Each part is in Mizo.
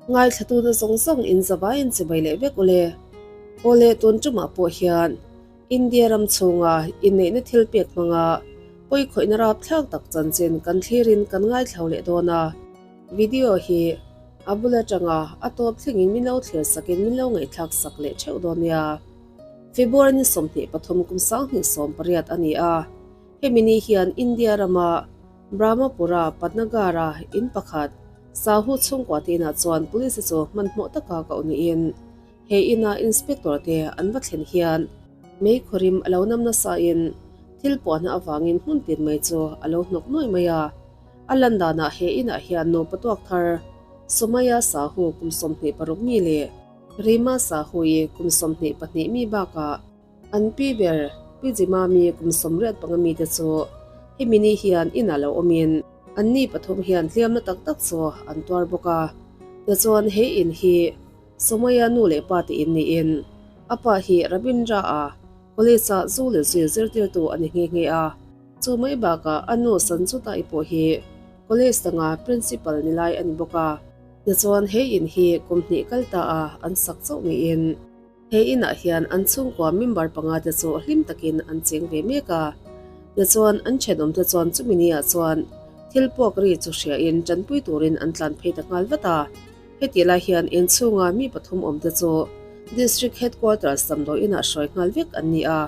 Ngaithlatute zawng zawng in zavaiin chibai leh vek ule. Awle tun tumah pawh hian India ram chhunga inneihna thil pek hmanga pawikhawihna rapthlak tak chanchin kan thlirin kan ngaithlo leh dawn a. Video hi a bul atanga a tawp thlengin min lo thlir sakin min lo ngaihthlak sak leh theuh dawn nia. February ni 23 kum 2018 a ni a, hemi ni hian India rama Brahmapura Patnagar-a in pakhat Sahu chhungkua te inah chuan police chu hmanhmawh taka koh niin he ina inspector te an va thlen hian mei khawrim a lo nam nasa in thil puahna avangin hmun tin mai chu a lo hnawk nuai mai a. A lan danah he inah hian nupa tuak thar Sumaya Sahu kum 26 mi leh Rima Sahu-i kum 22 mi bakah An pi ber, Pi Jimami kum 85 mite chu hemi ni hian inah lo awmin an ni pathum hian hliamna tak tak chu an tuar bawk a. Tichuan he in hi Somaya nu leh pa te in niin a pa hi Rabindra a college ah zu leh zui zirtirtu a ni nghe nghe a. Chu mai bakah a nu Sanjuta-i pawh hi college danga principal ni lai a ni bawk a. Tichuan he in hi kum hnih kal ta a an sak chauh niin. He inah hian an chhungkua member panga te chu hlim takin an cheng ve mek a. Tichuan an thenawmte chuan chumi niah chuan thil puak ri chu hriain tanpui turin an tlan phei ta nghal vat a. Heti lai hian inchhunga mi pathum awmte chu District Headquarters damdawi inah hruai nghal vek an ni a.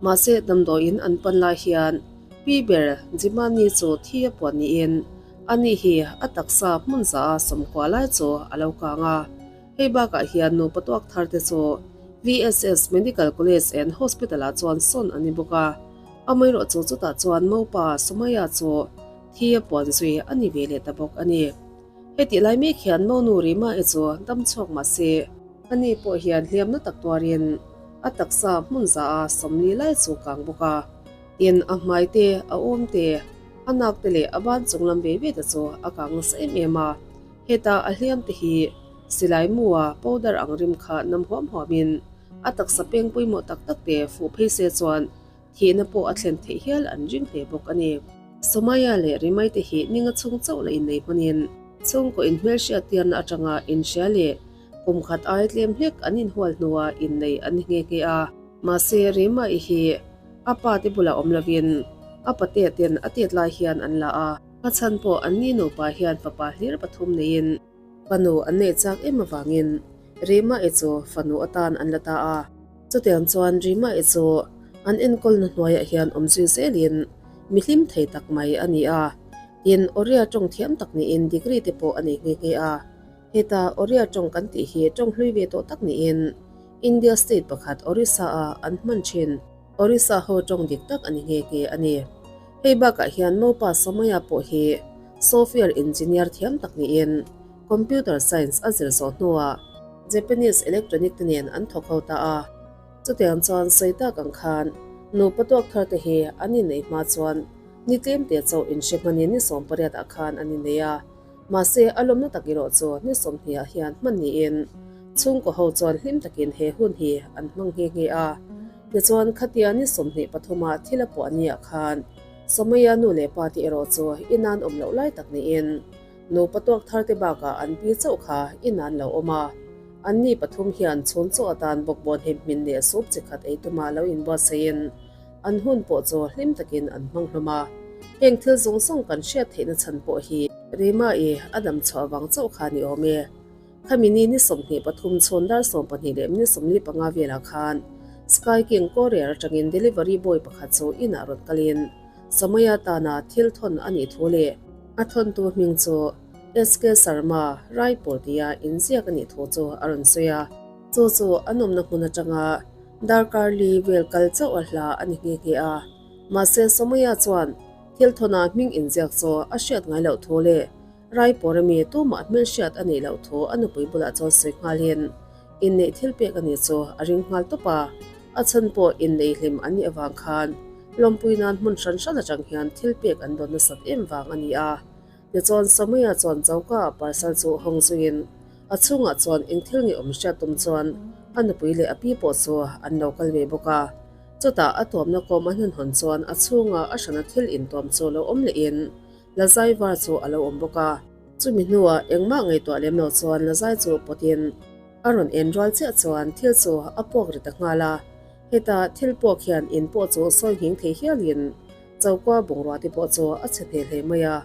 Mahse damdawiin an pan lai hian Pi ber Jimani chu thi a puan niin ani hi a taksa hmun za a 90 lai chu a lo kang a. Hei bakah hian nupa tuak thar te chu VSS Medical College and Hospital ah chuan sawn an ni bawk a, amaherawh chu chutah chuan Mopa Sumaya chu thi a puan zui a ni ve leh ta bawk a ni. Hetih lai mek hian Monu Rima-i chu dam chhuak mah se, ani pawh hian hliamna tak tuarin a taksa hmun za a 40 lai chu kang bawk a, tin a hmai te, a awm te, a nak te leh a ban chung lam ve ve te chu a kang nasa em em a. Heta a hliam te hi silai mua powder ang rim kha nam huam huamin a taksa peng pawimawh tak tak te fuh phei se chuan thihna pawh a thlen theih hial an ring hle bawk a ni. Somaya leh Rimai te hi ninga chhung chauh la innei hmanin chhungkaw inhmelhriat tiarna atanga inhria leh kum khat ai tlem hlek an inhual hnua innei an ni nghe nghe a. Mahse Rimai hi a pa te bulah awm lovin a patea ten a tet lai hian an la a. A chhan pawh an ni nupa hian fapa hlir pathum neiin fanu an neih chak em avangin Rima-i chu fanu atan an la ta a. Chutiang chuan Rima-i chu an enkawlna hnuaiah hian awm zui zelin mi hlim thei tak mai a ni a. Tin, Oriya tawng thiam tak niin degree te pawh a nei nghe nghe a. Heta Oriya tawng kan tih hi tawng hlui ve tawh tak niin India state pakhat Orissa-a an hman thin. Orissa ho tawng dik tak a ni nghe nghe a ni. Hei bakah hian Mopa Somaya pawh hi software engineer thiam tak niin computer science a zir zawh hnuah Japanese electronic te nen an thawk ho ta a. Chutiang chuan sawi tak ang khan nupa tuak thar te hi an inneih hma chuan ni tlem te chauh inhre hmanin ni 18 ah khan an innei a. Mahse a lawmna tak erawh chu ni 20 ah hian hman niin chhungkaw ho chuan hlim takin he hun hi an hmang nghe nghe a. Tichuan, khatia ni 23 ah thil a puah nia khan Somaya nu leh pa te erawh chu inan awm loh lai tak niin nupa tuak thar te bakah an pi chauh kha inan lo awm a. An ni pathum hian chhun chaw atan bawkbawn hem hmin leh soup chi khat ei tuma lo inbuatsaih an hun pawh chu hlim takin an hmang hlawm a. Heng thil zawng zawng kan hriat theihna chhan pawh hi Rima-i a dam chhuah vang chauh kha ni awm e. Khami ni ni 23 chhawn dar 12 leh minute 45 velah khan Sky King Courier atangin delivery boy pakhat chu inah rawn kalin Samaya tana thil thawn a nih thu leh a thawntu hming chu SK Sharma, Raipur tia inziak a nih thu chu a rawn sawi a. Chu chu an awmna hmun atanga darkar li vel kal chauh a hla a ni nghe nghe a. Mahse Samaya chuan thil thawna hming inziak chu a hriat ngai loh thu leh Raipur ami tumah hmelhriat a nih loh thu a nupui bulah chuan sawi nghalin inneih thil pek a nih chu a ring nghal tawp a, a chhan pawh innei hlim an nih avang khan lawmpui nan hmun hran hran atang hian thil pek an dawn nasat em vang a ni a. Tichuan Samuia chuan choka ah parcel chu hawng zuiin a chhungah chuan eng thil nge awm hriat tum chuan a nupui leh a pi pawh chu an lo kal ve bawk a. Chutah a tuamna kawm an han hawn chuan a chhunga a hrana thil intuam chu lo awm lehin Lazai var chu a lo awm bawk a. Chumi hnuah engmah ngaihtuah lem lo chuan lazai chu pawtin a rawn en rual chiah chuan thil chu a puak ri ta nghal a. Heta thil puak hian in pawh chu sawi nghing thei hialin chokua bungrua te pawh chu a chhe hneh hle mai a.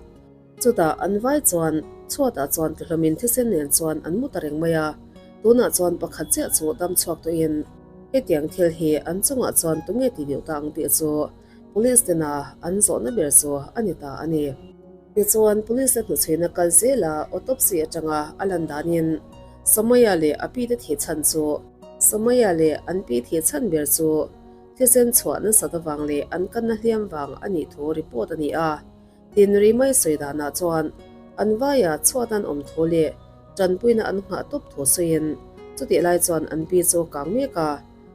Chutah an vai chuan chhuatah chuan tluhlawmin thisen nen chuan an mu ta reng mai a. Tunah chuan pakhat chiah chu dam chhuak tawhin hetiang thil hi an chungah chuan tunge ti deuh ta ang tih chu Police tena an zawhna ber chu a ni ta a ni. Tichuan, Police te hnuchhuina kal zela autopsy atanga a lan danin Somaya leh a pi te thih chhan chu Somaya leh an pi thih chhan ber chu thisen chhuah nasat avang leh an kanna hliam vang a nih thu report a ni a. Tin, Rimai sawi danah chuan an vaia chhuat an awm thu leh tanpuina an nghah tawp thu sawiin chutih lai chuan an pi chu kang mek a,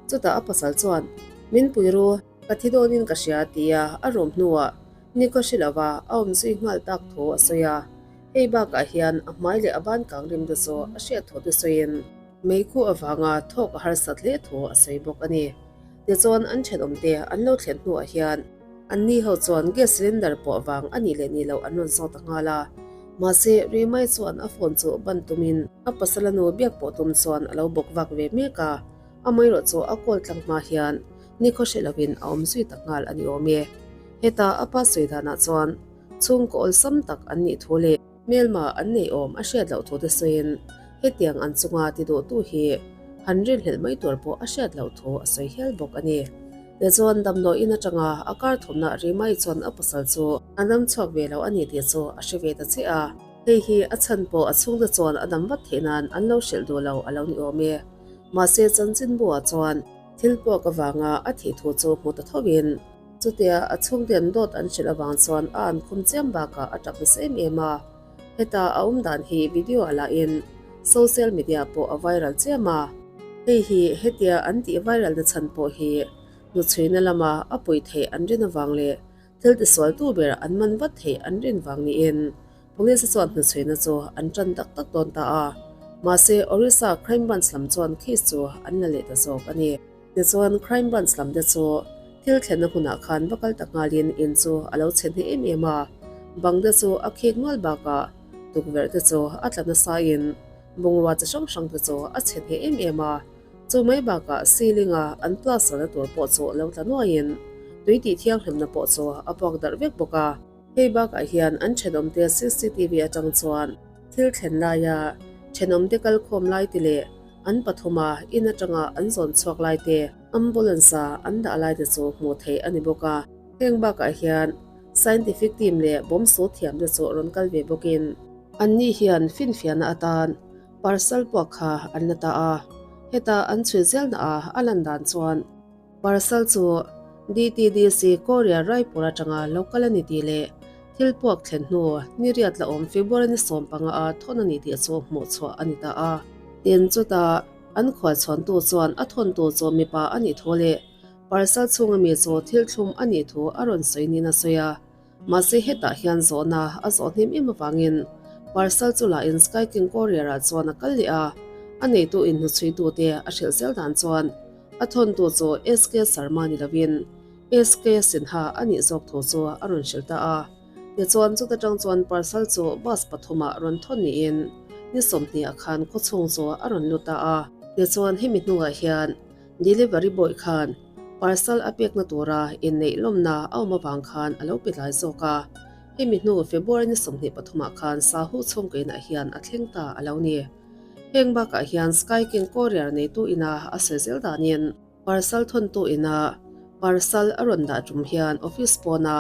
chutah a pasal chuan, Min pui ru. Ka thi dawnin ka hria tia a rawm hnuah Niko hre lova a awm zui nghal tak thu a sawi a. Hei bakah hian a hmai leh a ban kang rim te chu a hriat thu te sawiin meikhu avanga thawk a harsat hle thu a sawi bawk a ni. Tichuan an thenawmte an lo thlen hnuah hian anni ho chuan gas cylinder pawh vang a nih leh nih loh an rawn zawt ta nghal a. Mahse Rimai chuan a phone chu ban tumin a pasala nu biak pawh tum chuan a lo bawk vak ve mek a. Amaherawh chu a call tlang hma hian Nikhaw hre lovin a awm zui tak nghal a ni awm e. Heta a pa sawi danah chuan chhungkaw awlsam tak an nih thu leh hmelma an nei awm a hriat loh thu te sawiin hetiang an chunga ti duhtu hi han rinhlelh mai tur pawh a hriat loh thu a sawi hial bawk a ni. Tichuan damdawiin atanga a kar thawmna rimai chuan a pasal chu a dam chhuak ve lo a ni tih chu a hre ve ta chiah a. Hei hi a chhan pawh a chhungte chuan a dam vat theih nan an lo hrilh duh lo a lo ni awm e. Mahse chanchinbu-ah chuan Thil puak avanga a thih thu chu hmu ta thovin, chutia a chhungten dawt an hrilh avang chuan a an khum chiam bakah a tap nasa em em a. Heta a awm dan hi video ah lahin social media pawh a viral chiam a. Hei hi hetia an tih viral na chhan pawh hi hnuchhuina lama a puih theih an rin avang leh thil tisualtu ber an man vat theih an rin vang niin Police chuan hnuchhuina chu an tan tak tak dawn ta a, mahse Orissa Crime Branch lam chuan case chu an la leh ta zawk a ni. Tichuan Crime Branch lam te chu thil thlenna hmunah khan va kal ta nghalin in chu a lo chhe hneh em em a, bang te chu a khik nual bakah tukverh te chu a tla nasain bungrua chi hrang hrang te chu a chhe hneh em em a, chu mai bakah ceiling a an plaster na tur pawh chu lo tla nuaiin tui tih thianghlimna pawh chu a puak darh vek bawk a. Hei bakah hian an thenawmte cctv atang chuan thil thlen laia thenawmte kalkhawm lai te leh an pathuma in atanga an zawn chhuak lai te, ambulance a an dah lai te chu hmuh theih a ni bawk a. Heng bakah hian scientific team leh bomb sut thiam te chu rawn kal ve bawkin anni hian finfiahna atan parcel puak kha an la ta a, heta an chhui zelna a a lan dan chuan Parcel chu DTDC Korea Raipur atanga lo kal a ni tih leh thil puak thlen hnu ni riat la awm February ni 15 a thawn a ni tih chu hmuh chhuah a ni ta a. Tin, chutah an khualchhawntu chuan a thawntu chu mipa a nih thu leh parcel chhunga mi chu thil thlum a nih thu a rawn sawi niin a sawi a. Mahse hetah hian zawhna a zawh hnem em avangin parcel chu la in Sky King Courier ah chuan a kal leh a, a neitu in hnuchhuitute a hrilh zel dan chuan a thawntu chu SK Sharma ni lovin SK Sinha a nih zawk thu chu a rawn hrilh ta a. Tichuan chuta tang chuan parcel chu bus pathumah rawn thawn niin ni 20 ah khan khawchhung chu a rawn lut ta a. Tichuan hemi hnuah hian Delivery boy khan parcel a pekna tura inneih lawmna a awm avang khan a lo pe tlai zawk a. Hemi hnu February ni 23 ah khan Sahu chhungkaw inah hian a thleng ta a lo ni. Heng bakah hian Sky King Courier neitu ina a sawi zel danin parcel thawntu ina parcel a rawn dah tum hian office pawna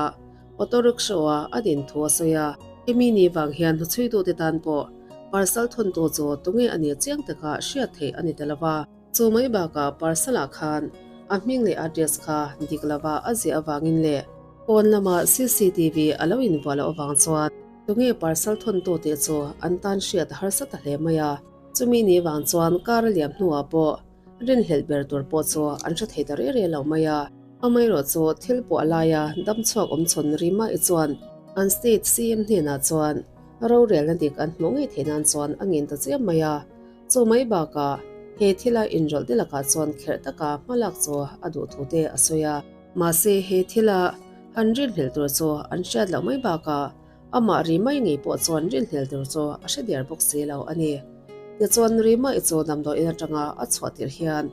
auto rickshaw a a din thu a sawi a. Hemi ni vang hian hnuchhuitute tan pawh parcel thawntu chu tunge a nih chiang taka hriat theih a ni ta lo va. Chu mai bakah parcel-ah khan a hming leh address kha dik lova a ziah avangin leh pawn lama cctv a lo invuah loh avang chuan tunge parcel thawntu tih chu an tan hriat a harsa ta hle mai a. Chumi ni vang chuan car a liam hnuah pawh rinhlelh ber tur pawh chu an hre thei ta reh reh lo mai a. Amaherawh chu thil puah laia damchhuak awmchhawn Rima-i chuan an state CM hnenah chuan rorelna dik an hmuh ngei theih nan chuan a ngen ta chiam mai a. Chu mai bakah he thila inrawlh te lakah chuan kherh taka hma lak chu a duh thu te a sawi a. Mahse he thila han rinhlelh tur chu an hriat loh mai bakah Amah Rimai ngei pawh chuan rinhlel tur chu a hre der bawk si lo a ni. Tichuan Rimai chu damdawiin atanga a chhuah tirh hian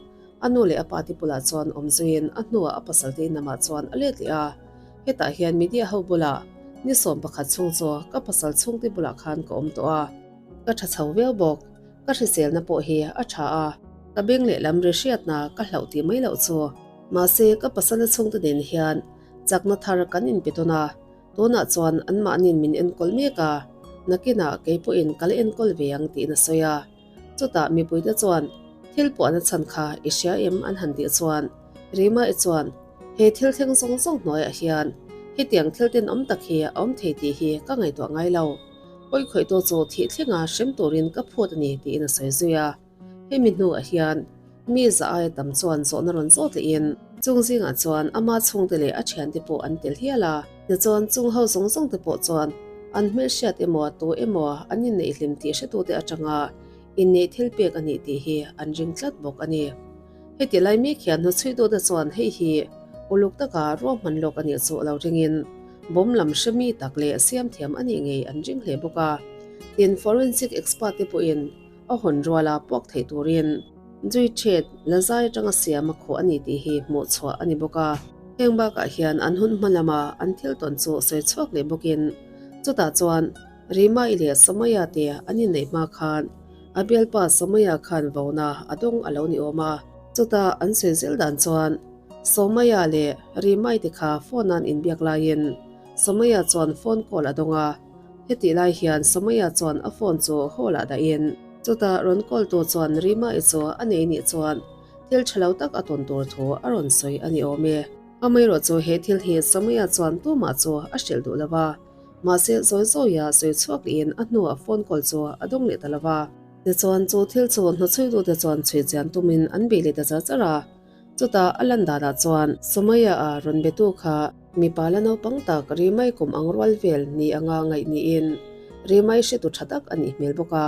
a nu leh a pa te bulah chuan awm zuiin a hnuah a pasal te inlamah chuan a let leh a. Hetah hian media ho bulah ni 11 chhung chu ka pasal chhungte bulah khan ka awm tawh a, ka tha chho viau bawk. Ka hriselna pawh hi a tha a, ka beng lehlam ri hriatna ka hlauh tih mai loh chu. Mahse ka pasala chhungte nen hian chakna thar kan inpe tawn a, Tunah chuan anmahniin min enkawl mek a, nakinah kei pawhin ka la enkawl ve ang tiin a sawi a. Chutah mipuite chuan thil puahna chhan kha i hria em an han tih chuan Rima-i chuan he thil thleng zawng zawng hnuaiah hian hetiang thil tenawm tak hi a awm thei tih hi ka ngaihtuah ngai lo. Pawikhawihtu chu thih thlenga hrem turin ka phut a ni tiin a sawi zui a. Hemi hnuah hian mi za aia tam chuan zawhna rawn zawt lehin chung zingah chuan ama chhungte leh a thiante pawh an tel hial a. Tichuan chung ho zawng zawng te pawh chuan an hmelhriat emaw tu emaw an inneih hlim tih hretute atanga inneih thil pek a nih tih hi an ring tlat bawk a ni. Heti lai mek hian hnuchhuitute chuan hei hi uluk taka ruahman lawk a nih chu lo ringin bomb lam hre mi tak leh siamthiam a nih ngei an ring hle bawk a. Tin, forensic expert te pawhin A hawn ruala puak theih turin Zui Chet la zai atanga siam a khuh a ni tih hi hmuh chhuah a ni bawk a. Heng bakah hian an hun hma lama an thil tawn chu sawi chhuak leh bawkin chutah chuan Rimai leh Samaya te an inneih hma khan a bialpa Samaya khan vona a dawng a lo ni awm a. Chutah an sawi zel dan chuan Samaya leh Rimai te kha phone an inbiak laiin Samaya chuan phone call a dawng a. Hetih lai hian Samaya chuan a phone chu hall ah dahin chutah rawn call tu chuan Rima-i chu a nei nih chuan thil tha lo tak a tawn tur thu a rawn sawi a ni awm e. Amaherawh chu he thil hi Samaya chuan tumah chu a hrilh duh lo va, mahse zawi zawia sawi chhuak lehin a hnuah phone call chu a dawng leh ta lo va. Tichuan chu thil chu hnuchhuitute chuan chhui chian tumin an bei leh ta char char a, chutah a lan danah chuan Samaya-a rawn betu kha Mipa la naupang tak Rimai kum ang rual vel ni anga ngaih niin Rimai hretu tha tak a nih hmel bawk a.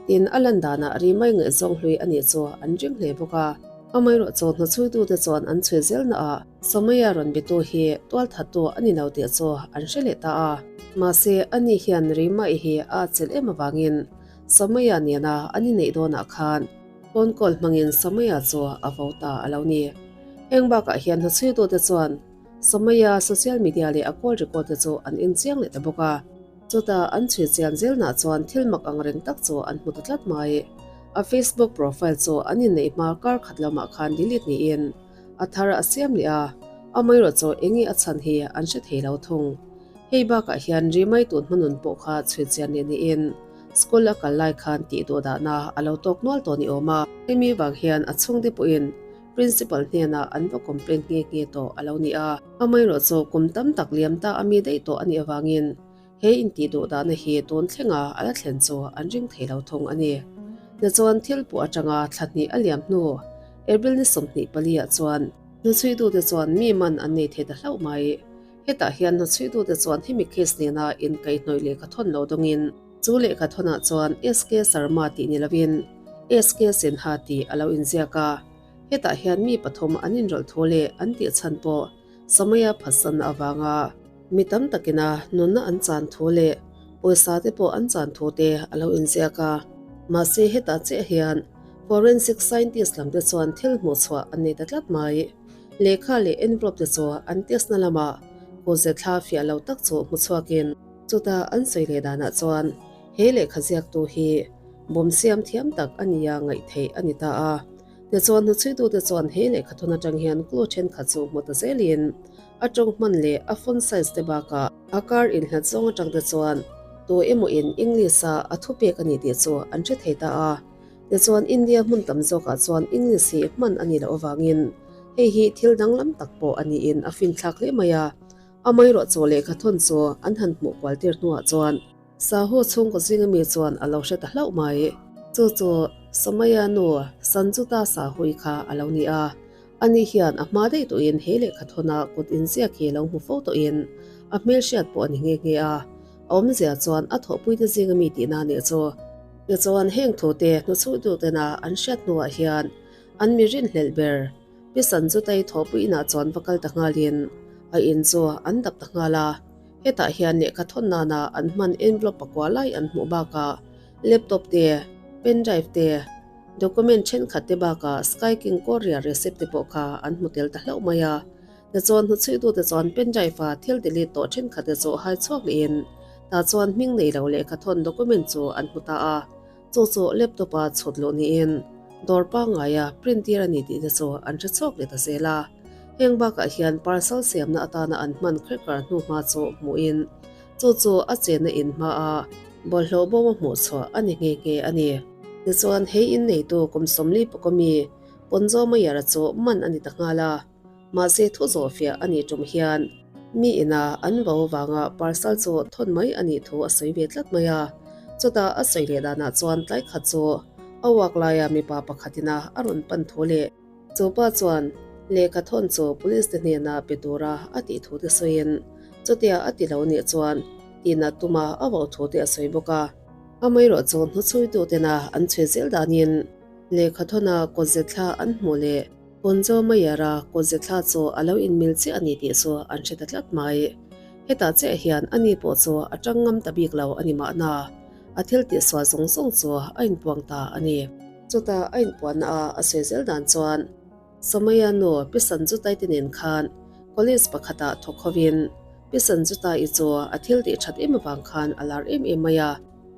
Tin, a lan danah Rimai ngaihzawng hlui a nih chu an ring hle bawk a. Amaherawh chu hnachhuitute chuan an chhui zelnaah Somaiya rawn bitu hi tualthattu a ni lo tih chu an hre leh ta a. Mahse, ani hian Rimai hi a atchilh em avangin Somaiya nena an inneih dawnah khan phone call hmangin Somaiya chu a vo ta a lo ni. Heng bakah hian hnachhuitute chuan Somaiya social media leh a call record te chu an en chiang leh ta bawk a. Chutah an chhui chian zelnah chuan thil mak ang reng tak chu an hmu ta tlat mai. A Facebook profile chu an inneih hma kar khat lamah khan delete niin a thar a siam leh a, amaherawh chu enge a chhan hi an hre thei lo thung. Hei bakah hian Rimai tun hmanun pawh kha chhui chian leh niin school a kal lai khan tih duh dahna a lo tawk nual tawh ni awm a. Hemi vang hian a chhungte pawhin Principal hnenah an va complaint nghe nghe tawh a lo ni a. Amaherawh chu kum tam tak liam ta a mi daih tawh a nih avangin he intih duh dahna hi tun thlenga a la thlen chu an ring thei lo thung a ni. Tichuan thil puh atanga thla hnih a liam hnu April ni 24 ah chuan hnuchhuitute chuan mi man an nei thei ta hlauh mai. Hetah hian hnuchhuitute chuan hemi case nena inkaihhnawih lehkha thawn lo dawngin Chu lehkha thawnah chuan SK Sharma tih ni lovin SK Sinha tih a lo inziak a. Hetah hian mi pathum an inrawlh thu leh an tih chhan pawh Samaya phatsanna avanga mi tam takina nunna an chan thu leh pawisa te pawh an chan thu te a lo inziak a. Mahse hetah chiah hian forensic scientist lam te chuan thil hmuhchhuah an nei ta tlat mai. Lehkha leh envelope te chu an test na lamah kawlze thla fiah lo tak chu hmuchhuakin, Chutah an sawi leh danah chuan he lehkha ziaktu hi bawm siam thiam tak a nia ngaih theih a ni ta a. Tichuan hnuchhuitute chuan he lehkha thawn atang hian clue thenkhat chu hmu ta zelin a tawng hman leh a font size te bakah a kar inhlat zawng atang te chuan tu emaw in English a a thupek a ni tih chu an hre thei ta a. Tichuan India hmun tam zawkah chuan English hi hman a nih loh avangin hei hi thil danglam tak pawh a niin a finthlak hle mai a. Amaherawh chaw lehkha thawn chu an han hmuh kual tir hnuah chuan Sahu chhungkaw zinga mi chuan a lo hre ta hlauh mai. Chu chu Somaiya nu Sanjuta Sahui kha a lo ni a. Ani hian a hma daih tawhin he lehkha thawna kut inziak hi lo hmu fo tawhin a hmelhriat pawh a ni nghe nghe a. A awmzia chuan a thawhpuite zinga mi tihna nih chu. Tichuan heng thute hnuchhuihtutena an hriat hnuah hian an mi rinhlelh ber. Pi Sanjutei thawhpui inah chuan va kal ta nghalin a in chu an dap ta nghal a. Hetah hian lehkha thawn nana an hman envelope pakua lai an hmuh bakah laptop te, pen drive te, document thenkhat te bakah Sky King Courier receipt te pawh kha an hmu tel ta hlauh mai a. Tichuan hnuchhuitute chuan pen drive a thil delete tawh thenkhat te chu hai chhuak lehin tah chuan hming nei lo lehkha thawn document chu an hmu ta a. Chu chu laptop a chhut luh niin dawr pangngaia print tir a ni tih te chu an hre chhuak leh ta zel a. Heng bakah hian parcel siamna atana an hman cracker hnuhma chu hmuhin chu chu a chenna in hmaa bawlhhlawh bawm a hmuh chhuah a ni nghe nghe a ni. Tichuan hei in neitu kum 40 pawka mi Ponzo Mayara chu man a ni ta nghal a. Mahse thu zawhfiah a nih tum hian mi ina an vo vanga parcel chu thawn mai a nih thu a sawi ve tlat mai a. Chutah a sawi leh danah chuan tlai khat chu a uak laia mipa pakhatina a rawn pan thu leh chu pa chuan lehkha thawn chu police te hnena pe tura a tih thu te sawiin chutia a ti lo nih chuan tinat tuma a vo thu te a sawi bawk a. Amaherawh chu hnuchhuitu tena an chhui zel danin lehkha thawna kawtze thla an hmuh leh Ponzo Mayara kawtze thla chu a lo inmil chiah a ni tih chu an hre ta tlat mai. Hetah chiah hian ani pawh chu a tang ngam ta bik lo a ni mahna, a thil tihsual zawng zawng chu a inpuang ta a ni. Chutah a inpuanna a a sawi zel dan chuan Somaya nu Pi Sanjutai te nen khan college pakhatah thawk hovin Pi Sanjutai chu a thil tih that em avang khan a lar em em mai a.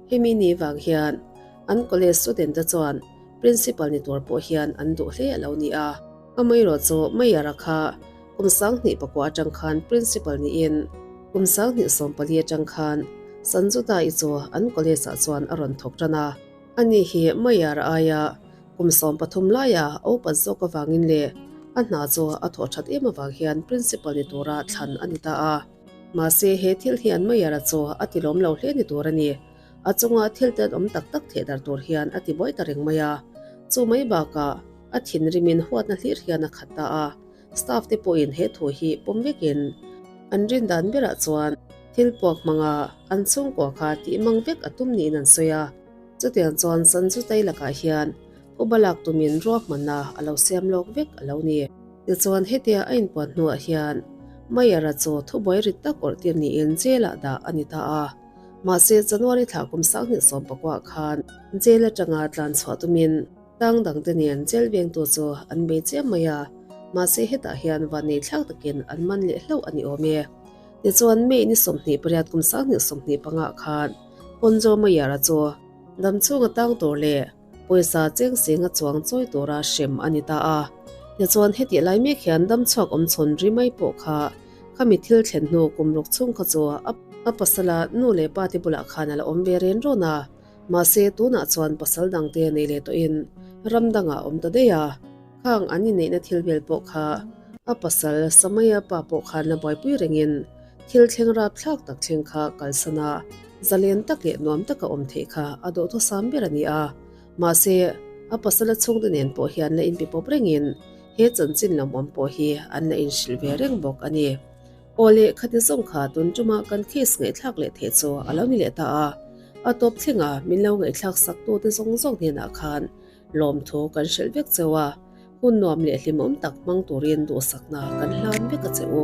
Hemi ni vang hian an college student te chuan Principal ni tur pawh hian an duh hle a lo ni a. Amaherawh chu Mayara kha kum 2009 atang khan Principal niin kum 2014 atang khan Sanjuta-i chu an college ah chuan a rawn thawk tan a. Ani hi Mayara aia kum 13 laia a upat zawk avangin leh a hna chu a thawh that em avang hian Principal ni tura thlan a ni ta a. Mahse he thil hian Mayara chu a tilawm lo hle ni tur a ni. A chunga thil tenawm tak tak theh dar tur hian a ti buai ta reng mai a. Chu mai bakah a thinrimin huatna hlir hian a khat ta a. Staff te pawhin he thu hi pawm vekin an rin dan berah chuan thil puak hmanga an chhungkua kha tih mang vek a tum niin an sawi a. Chutiang chuan Sanjutai lakah hian phuba lak tumin ruahmanna a lo siam lawk vek a lo ni. Tichuan hetia a inpuan hnuah hian Mayara chu thubuai rit tak awrh tir niin jail-ah dah a ni ta a. Mahse January thla kum 2019 khan jail atanga tlan chhuah tumin tang dangte nen jail vengtu chu an bei chiam mai a, mahse hetah hian vannei thlak takin an man leh hlauh a ni awm e. Tichuan May ni 28 kum 2025 khan Ponzo Mayara chu damchhunga tang tur leh Pawisa cheng seng a chuang chawi tura hrem a ni ta a. Tichuan hetih lai mek hian damchhuak awm chhawn ri mai pawh kha khami thil thlen hnu kum ruk chhung kha chu a pasala nu leh pa te bulah khan a la awm ve ren rawn a. Mahse tunah chuan pasal dangte nei leh tawhin ram dangah a awm ta daih a. Khang an inneihna thil vel pawh kha a pasal Samaya pa pawh khan la buaipui rengin thil thleng rapthlak tak thleng kha kalsan a, zalen tak leh nuam taka awm theih kha a dawhthusam ber a ni a. Mahse, a pasala chhungte nen pawh hian la inpe pawp rengin he chanchin lawmawm pawh hi an la inhrilh ve reng bawk a ni. Aw leh khati zawng kha tun tuma kan case ngaihthlak leh theih chu a lo ni leh ta a, a tawp thlenga min lo ngaihthlak saktute zawng zawng hnenah khan Lawmthu kan hrilh vek cheu a, hun nuam leh hlimawm tak hmang turin duhsakna kan hlan vek a che u.